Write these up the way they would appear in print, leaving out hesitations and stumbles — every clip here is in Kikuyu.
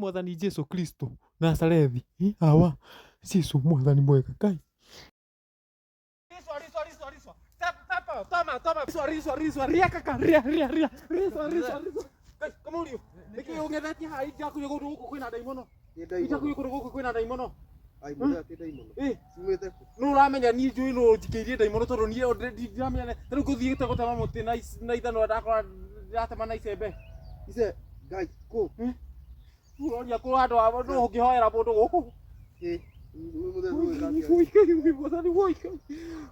Mwathani Jesu Kristo Nazarethi. Awa Jesu Mwathani mwega Ngai. Riswa, riswa, riswa, riswa. Tap, tap, toma, toma. Riswa, riswa, riswa. Ria kaka, ria, ria, ria. Riswa, riswa, riswa. Guys, kama urio. Niki ungethetie haha injakuire kundu guku kwina ndaimono. Injakuire kundu guku kwina ndaimono. Ai mũthee ti ndaimono. Eh, Ciumĩte kũ? nũ ũramenya niĩ njũĩ nũ njikĩirie ndaimono tondũ niĩ ndiramenya ta rĩu ngũthiĩte gũtema mũtĩ na na ithanwa ndakora ndĩratema na icembe. Ice Ngai kũ? Ũroria kũ handũ ha nũ ũngĩhoera mũndũ gũkũ? Ĩ mũthee ũgwĩka atĩa? Woi, woi, mwathani, woi,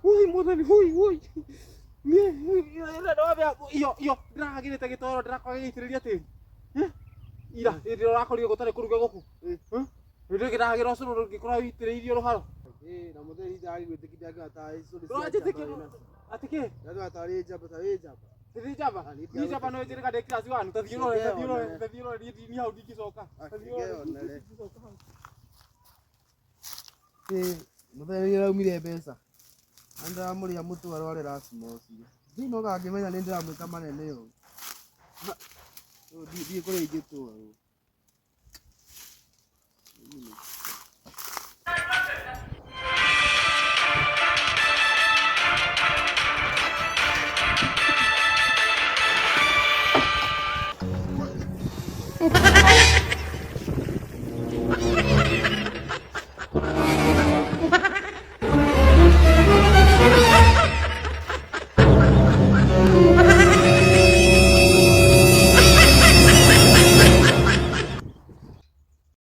woi, mwathani, woi, woi. Iyo, iyo, ndĩrahagĩrĩte gĩtoero ndĩrakora gĩgĩitĩrĩria tĩri. Eh? Ira, hĩndĩ ĩrĩa ũrakorire gũtarĩ kũruge gũkũ. Eh. Eh? Hĩndĩ ĩyo ndahagĩra ũcũrũ ngĩkora wĩitĩrĩirio rũharo. Ĩ na mũthee hihi ndagĩgwĩtĩkia ndangĩona tarĩ cũrũ cia Ũranjĩtĩkia njamba wĩnacio. atĩ kĩ? Ndangĩona tarĩ njamba tarĩ njamba. Ndĩ njamba? Ah, niĩ Niĩ njamba no ĩnjĩrĩga ndĩ class one. Ta thiĩ ũrore, ta thiĩ ũrore, ta thiĩ ũrore, niĩ niĩ hau ndingĩcoka. Ta thiĩ ũrore, Akĩgeonere. ndingĩcoka hau. Ĩ mũthee nĩ araumire mbeca. Na ndĩramũrĩa mũtwe arware lasima ũcio. Ndiũĩ no angĩmenya nĩ ndĩramwĩka manene ũũ. Ndiũĩ kũrĩa ingĩtwarwo.